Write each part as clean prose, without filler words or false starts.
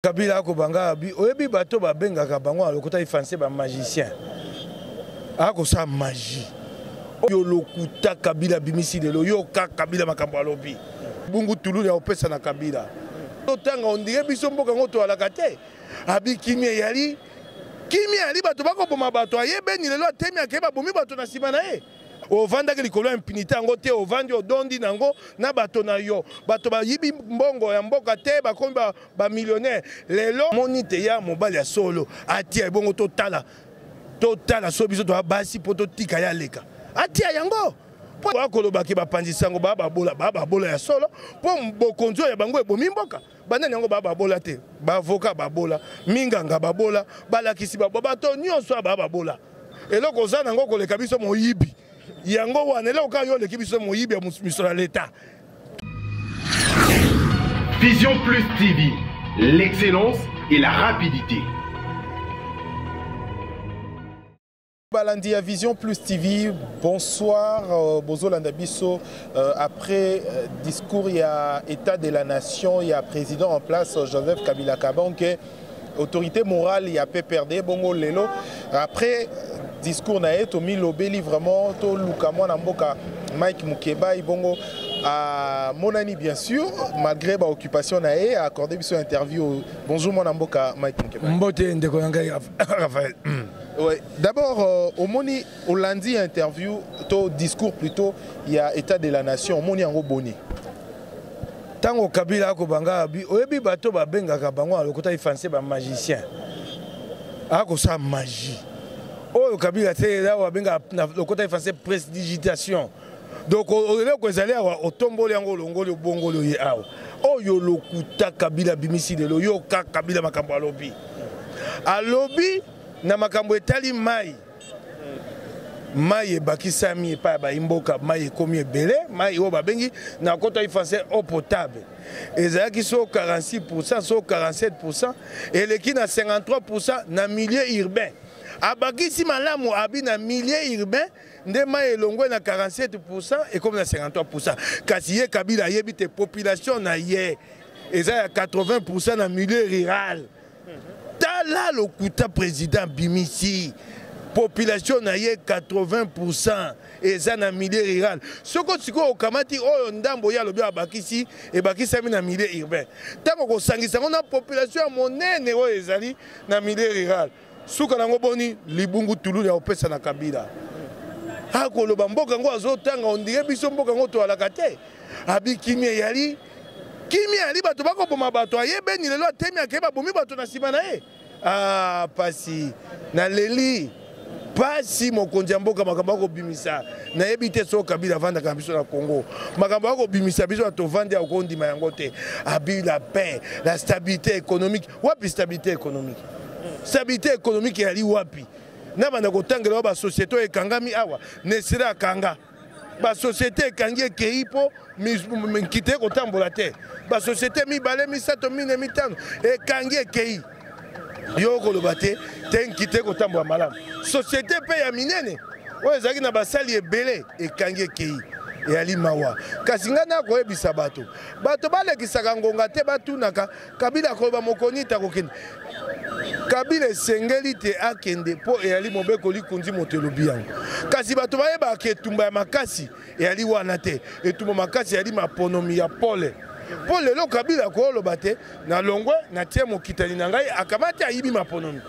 Kabila akobanga abi oyebi bato babengaka bango na lokota français ba magicien akosala magie oyo lokuta Kabila abimisi lelo yoka Kabila makambo alobi bungu tululu ya kopesa na Kabila totanga ondire biso mboka yango toalaka te abi kimia eyali kimia eyali bato bakoboma bato ayebeni lelo atemi akei babomi bato na nsima na ye Ovandaki likolo ya impunite yango te, ovandi odondi na yango na bato na yo. Bato bayibi mbongo ya mboka te, bakomi ba, ba millionnaire. Lelo moni te ya mobali ya solo atia ebongo totala totala so biso toya basi mpo totika ye aleka atia yango mpo akoloba ke bapanzi sango baa babola baa babola ya solo mpo bokonzi oyo ya bango ebomi mboka banani yango baa babola te baavoka babola minganga babola balakisi babola bato nyonso baa babola eloko oza nango koleka biso moyibi yango wana eloko kaka yo oleki biso moyibi ya misolo ya leta. Vision Plus TV, l'excellence et la rapidité. Balandi ya Vision Plus TV, bonsoir euh, bozolanda biso euh, après euh, discours ya état de la nation ya président en place Joseph Kabila Kabange autorité morale ya PPRD bongo lelo après discours na ye tomilobeli vraiment toluka mwana mboka Mike Mukebayi bongo amonani bien sûr malgré ba occupation na ye a accordé biso interview. Bonjour mwana mboka Mike Mukebayi. Mbote ndeko na ngai Raphaël. Ouais, d'abord euh, omoni olandi interview to discours plutôt ya état de la nation omoni yango boni? Ntango Kabila akobanga abi oyebi bato babengaka bango na lokota français ba magicien akosala magie oyo Kabila te awa abengaka na lokota français prestidigitation. Donc eloko ezali awa otomboli yango olongoli obongoli oye awa oyo lokuta Kabila abimisi lelo yoka Kabila makambo alobi alobi na makambo etali mai mai ebakisami epai ya baimboka mai ekomi ebele mai oyo babengi na kota français eau potable ezalaki so 46 so 47 eleki na 53 na milieu urbain abakisi malamu abi na milieu urbain nde mai elongwe na 47 ekomi na 53 kasi ye Kabila ayebi te population na ye eza ya 80 na milieu rural. Tala lokuta président bimisi population na ye 80 eza na milieu rural. Soko sikoyo okamati oyo ndambo ye alobi abakisi ebakisami na milieu urbain, ntango kosangisa yango na population ya monene oyo ezali na milieu rural, suka nango boni libungu tululu ya kopesa na Kabila. Akoloba mboka yango azotanga ondire biso mboka yango toalaka te. Abi kimia eyali kimia eyali bato bakoboma bato ayebeni lelo atemi akei babomi bato na nsima na ye. Ah, pasi naleli pasi mokonzi ya mboka makambo akobimisa nayebi te soki Kabila avandaka na biso na Congo makambo akobimisa biso na tovandi akondima yango te. Abi la paix la stabilité économique wapi stabilité économique stabilité économique eyali wapi na banda kotangela wa basociété oyo ekangami awa nesele akanga basociété ekangi ekei mpo nkita ekotambola te basociété mibale misato mine mitano ekangi ekei yo okoloba te te nkita ekotambola malamu société mpe ya minene oyo ezalaki na basali ebele ekangi ekei eyali mawa kasi ngai nakoyebisa bato bato balekisaka ngonga te batunaka Kabila akoloba mokoni te akokende. Kabila esengeli te akende mpo eyali mobeko likonzi moto elobi yango. Kasi bato bayebaka etumba ya makasi eyali wana te. Etumba makasi eyali maponomi ya pole. Mpo lelo Kabila akoloba te na longwe natie mokitani na ngai akamati ayibi maponomi.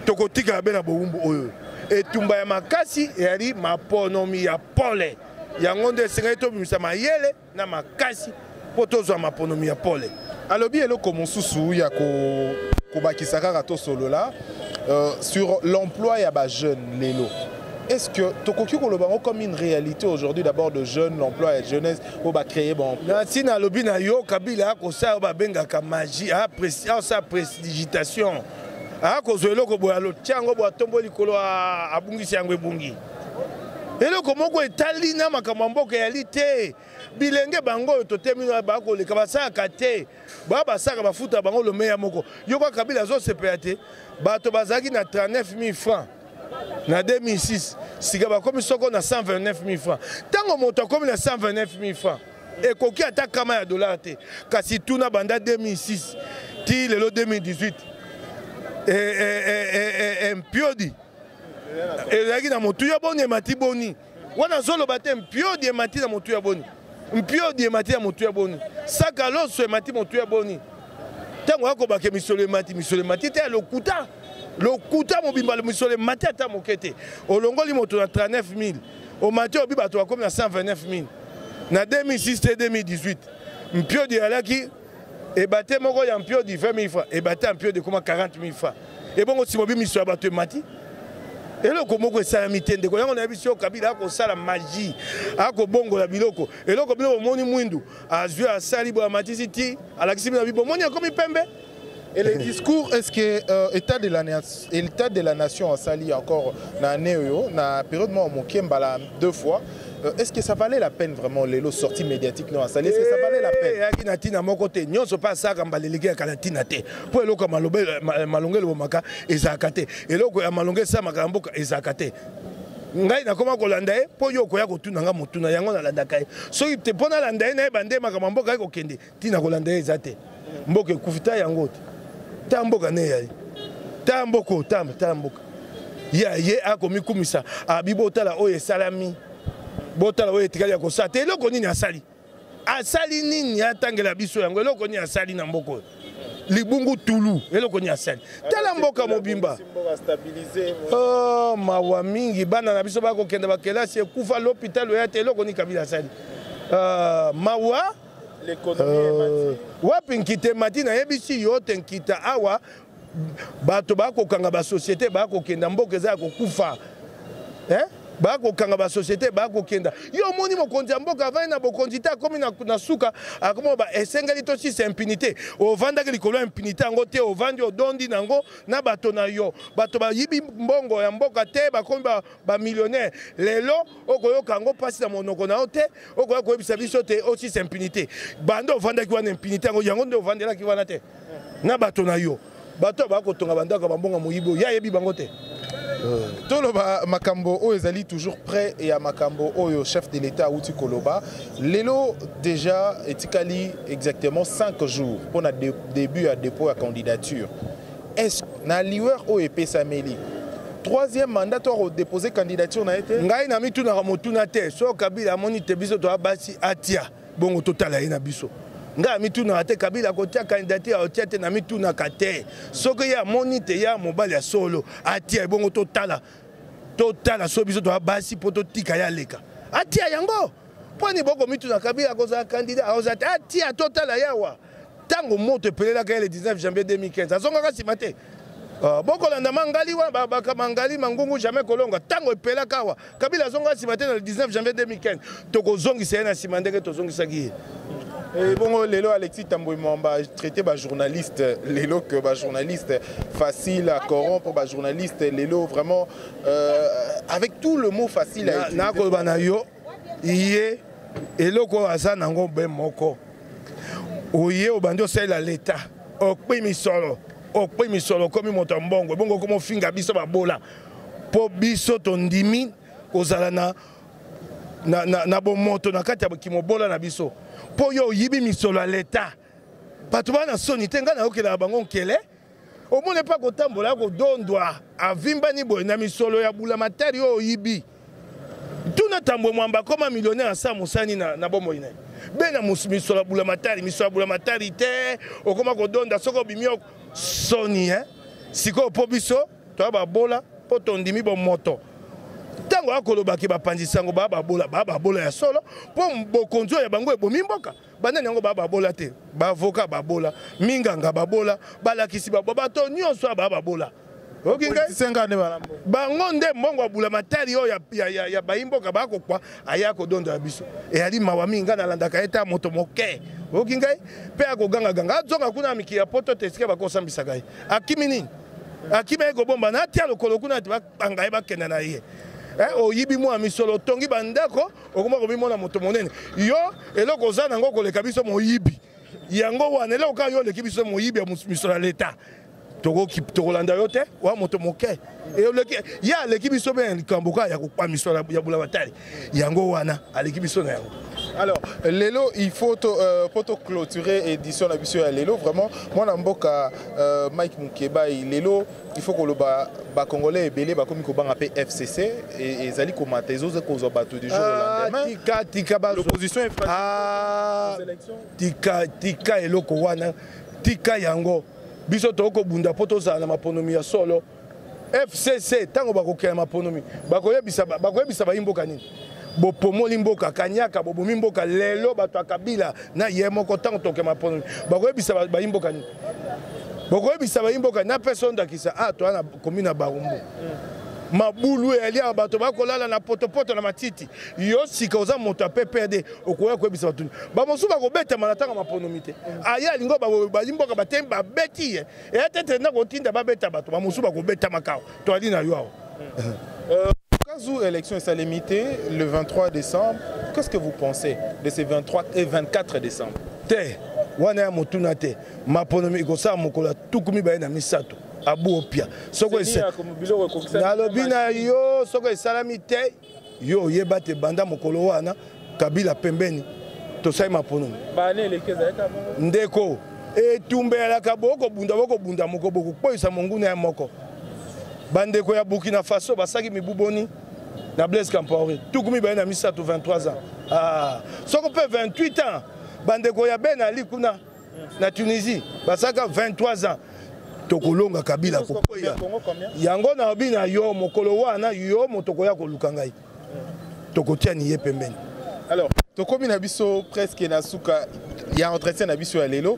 Tokotikala be na bowumbu oyo. Etumba ya makasi eyali maponomi ya pole. Yango nde esengeli tobimisa mayele na makasi mpo tozwa maponomi ya pole. Alobi eloko mosusu ya kobakisa kaka tosolola sur l'emploi ya ba jeunes lelo. Est-ce que tokoki koloba yango comme une réalité aujourd'hui d'abord de jeunes, l'emploi ya jeunesse oyo ba créer bon emploi? Na ntina alobi na yo Kabila akosala oyo babengaka magie, akosala prestidigitation, akozwa eloko boye alotia yango boye atomboli likolo abungisi yango ebungi. Eloko moko etali na makambo ya mboka eyali te. Bilenge bango oyo totemi na bakoleka basalaka te, ba basalaka bafuta bango lomeya moko. Yoka Kabila azosepela te, bato bazalaki na 39000 francs na 2006, sika bakomi soko na 129000 francs. Ntango moto akomi na 129000 francs ekoki ata kama ya dollar te, kasi tuna banda 2006 Ti lelo 2018 mpiodi ezalaki na motuya boni, emati boni? Wana azoloba te. Mpiodi emati na motuya boni? Mpiodi emati na motuya boni? Saka loso emati motuya boni? Ntango akobake misolo emati, misolo emati te, ya lokuta, lokuta mobimba. Misolo emati ata moke te. Olongoli moto na 39 000, omati, obi bato bakomi na 129 000. Na 2006 te 2018, mpiodi ezalaki ebate moko ya mpiodi 20 000 francs, ebate ya mpiodi ekoma 40 000 francs. Ebongo nsima obi miso ya bato emati, eloko moko esalami te. Ndeko, yango nayebi si Kabila akosala magie, akobongola biloko. Eloko bino bomoni mwindu, azwi, asali boye, amatisi ti alakisi bino, bomoni akomi pembe. Et les discours, est-ce que état de la nation asali encore na année oyo, na période moi moke mbala deux fois, est-ce que ça valait la peine vraiment, lelo sortie médiatique non asali, est-ce que ça valait la peine? Eyaki na ntina moko te. Nyonso mpe asaka mbala eleki yaka na ntina te, mpo eloko ya malongo elobomaka ezalaka te, eloko ya malongo esalamaka na mboka ezalaka te. Ngai nakoma kolanda ye mpo yo okoya kotuna nga motuna yango. Nalandaka ye soki te mpo nalanda ye, nayeba nde makambo ya mboka ye kokende. Ntina kolanda ye eza te. Mboka ekufi, ta yango te, ta mboka ne eyali, ta mboka, ta, ta mboka. Ye ye akomikumisa, abi botala oyo esalami, botala oyo etikali ya kosala te. Eloko nini asali? Asali nini? Atangela biso yango. Eloko nini asali na mboka oyo? Libungu tulu, eloko nini asali? Tala mboka mobimba. Oh, mawa mingi. Bana na biso bakokende bakelasi ekufa, l'hôpital oya te. Eloko nini Kabila asali? Mawa. Wapi nkita emati? Nayebisi yo te, nkita awa bato bakokanga basociété, bakokenda, mboka eza ya kokufa, eh? Bakokanga basociété, bakokenda. Yo omoni mokonzi ya mboka avandi na bokonzi te, akomi na, na suka, akomi ba esengeli tosisa impunité. Ovandaki likolo ya impunité yango te, ovandi, odondi nango na bato na yo. Bato bayibi mbongo ya mboka te, bakomi bamillionnaire ba lelo. Okoyoka yango mpasi na monoko na yo te. Okoya koyebisa biso te osisa impunité. Banda ovandaki wana, impunité yango, yango nde ovandelaki wana te na bato na yo. Bato oyo bakotonga bandako ya bambongo moyibi oyo, ye ayebi bango te. Toloba makambo oyo ezali toujours près ya makambo oyo chef de l'État auti koloba lelo. Déjà etikali exactement 5 jours mpona début ya dépôt ya candidature. Est na liwer oyo epesameli troisième mandat to akodépose candidature na ye te? Ngai na mitunaka motuna te. So Kabila amoni te biso toya basi, atia bongo, totala ye na biso. Ngai amitunaka te Kabila akotia candidature, akotia te. Na mitunaka te. Soki ye amoni te ya mobali ya solo, atia ebongo, totala, totala. So biso toya basi mpo totika ye aleka, atia yango. Mpo nini bokomituna Kabila akozala candidat, akozala te? Atia, totala yawa. Ntango moto epelelaka ye le 19 janvier 2015, azongaka nsima te. Bokolanda mangali wana, mangali mangungu jamais kolonga. Ntango epelaka awa, Kabila azongaka nsima te. Na le 19 janvier 2015, tokozongisa ye na nsima ndenge tozongisaki ye. Bongo lelo Alexis Tambwe Mwamba traité bajournaliste lelo que bajournaliste facile à corrompre, bajournaliste lelo vraiment avec tout le mot facile à Nakoloba na yo, ye eloko oyo aza nango be moko, oye obandi osalela leta, okpi misolo, okpi misolo, okomi moto ya mbongo, ebongo okoma ofinga biso babola mpo biso tondimi kozala na bomoto na kati ya kimobola na biso. Mpo yo oyibi misolo ya leta, bato baa na soni te. Ngai nayokelaka bango nkele. Omoni mpe kotambola, kodondwa, avimbani boye na misolo ya bula matari oyo oyibi. Tuna Tambwe Mwamba, akoma millionnaire, asala mosani na bomoi na ye be na misolo ya bula matari, misolo ya bula matari te. Okoma kodonda soki obimi soni, eh? Sikoyo mpo biso toya babola, mpo tondimi bomoto. Ntango akolobaki bapanzi sango baa babola, baa babola ya solo, mpo bokonzi oyo ya bango ebomi mboka. Banani yango baa babola te? Baavocat babola, minganga babola, balakisi babola, bato nyonso oyo baa babola. Oyoki ngai? Bango nde mbongo ya bula matari oyo ya bayimboka bakokwa, aya kodonda ya biso. Eyali mawa mingi. Ngai nalandaka ye ta moto moke. Oyoki ngai? Mpe akogangaganga, azonga kuna ya mikili ya poto te, esika bakosambisaka ye. Akimi nini? Akimi aye kobomba na atia lokolo kuna te, bakanga ye, bakenda na ye. Oyibi mwa misolo, otongi bandako, okoma komimona moto monene. Yo eloko oza nango koleka biso, moyibi yango wana. Eloko kaka yo oleki biso, moyibi ya misolo ya leta. Tokolanda yo te, wa moto moke. Ye aleki biso mpe likambo kaka ya kokwa misolo ya bula batali yango wana, aleki biso na yango. Alors lelo, il faut po to clôturer édition na biso ya lelo. Vraiment, mwana mboka Mike Mukebayi, lelo il faut koloba, Bacongolais ebele bakomi kobanga mpe FCC ezali komata, ezoza kozwa bato du jour au lendemain. Tika, tika. L'opposition est fragile. Ah, tika, tika eloko wana, tika yango. Biso tokobunda mpo tozala na maponomi ya solo. FCC, ntango bakokela maponomi, bakoyebisa bayimboka nini? Bopomoli mboka, kanyaka, bobomi mboka. Lelo bato ya Kabila na ye moko, ntango tokema maponomi, bakoyebisa bayimboka nini? Bokoyebisa bayimboka? Napesa yo ndakisa. A toya na commune ya Barumbu, mabulu eyali awa, bato bakolala na potopoto na matiti. Yo sika oza moto ya PPRD, okoya koyebisa bato? Bamosusu bakobetama na ntango maponomi te. Aye alingi bayimboka batemi, babeti ye. Eya te te, ndako otinda babeta bato, bamosusu bakobetama kawa. Toali na yo awa. Au cas où élection est limitée le 23 décembre, qu'est-ce que vous pensez de ces 23 et 24 décembre? Te, wana ya motuna te. Maponomi ekosala mokolo ya 23. Abu opia soko nalobi na yo, soko esalami te, yo oyeba te. Banda mokolo wana, Kabila pembeni, tosali maponomi. Ndeko, etumba eyalaka, bokobunda, bokobunda, moko bokokweyisa monguna ya moko. Bandeko ya Burkina Faso basalaki mibu boni na Blaise Compaoré? 23, 23 ans. Ah, soko mpe 28 ans. Bandeko ya Ben Ali kuna na Tunisie basalaka 23 ans. Tokolonga Kabila kokweya yango. Nalobi na yo, mokolo wana yo moto okoya koluka ngai, tokotiani ye pembeni. Alors, tokomi na biso presque na suka ya entretien na biso ya lelo.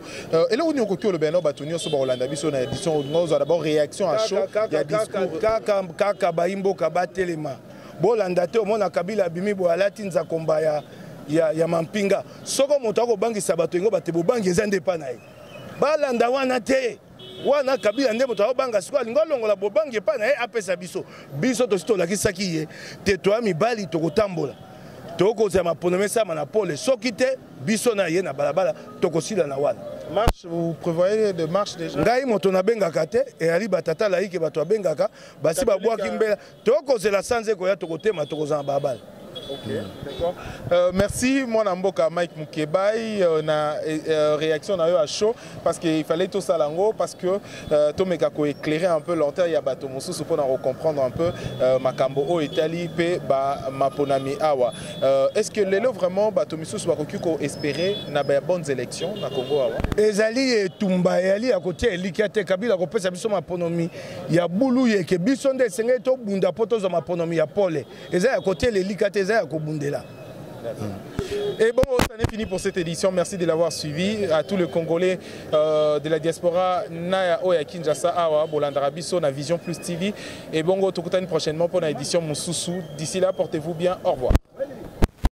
Eloko nini okoki oloba na bato nyonso bakolanda biso na édition? Olinga ozwa d'abord réaction à chaud ya discours. Kaka kaka, bayimboka batelema, bolanda te. Omona Kabila abimi boye, alati nzakomba ya mampinga. Soko moto akobangisa bato yango, bato bobangi eza nde epa na ye. Balanda wana te. Wana Kabila nde moto akobanga. Sikoyo alingi alongola bobangi epai na ye, apesa biso. Biso tosi tolakisaki ye te, toya mibali, tokotambola, tokozala maponomi esalama na pole. Soki te, biso na ye na balabala, tokosila na wana. Marche, vous prévoyez de marche déjà? Ngai moto nabengaka te, eyali batata laike, bato babengaka, basi babwaki mbela. Tokozela sanza ekoya, tokotema, tokozala na balabala. Ok, d'accord. Merci mwana mboka Mike Mukebayi na réaction na yo à chaud, parce que il fallait tout ça lango, parce que tomeka ko éclairer un peu lanterne ya bato mosusu pour comprendre un peu makambo o etali pe ba maponami awa. Est-ce que lelo vraiment bato misusu bakoki ko espérer na ba bonnes élections na Congo awa? Ezali etumba, eyali ya kotia elikya te. Kabila kopesa biso maponomi ya bulu yeke. Biso nde esengeli tobunda mpo tozwa maponomi ya pole. Eza ya kotiela elika te, eza ya kobundela. Et bon, ça n'est fini pour cette édition. Merci de l'avoir suivi. À tous les Congolais de la diaspora, na oyo ya Kinshasa, awa, bolandaka biso, na Vision Plus TV. Et bon, tokutani prochainement pour l'édition mosusu. D'ici là, portez-vous bien. Au revoir.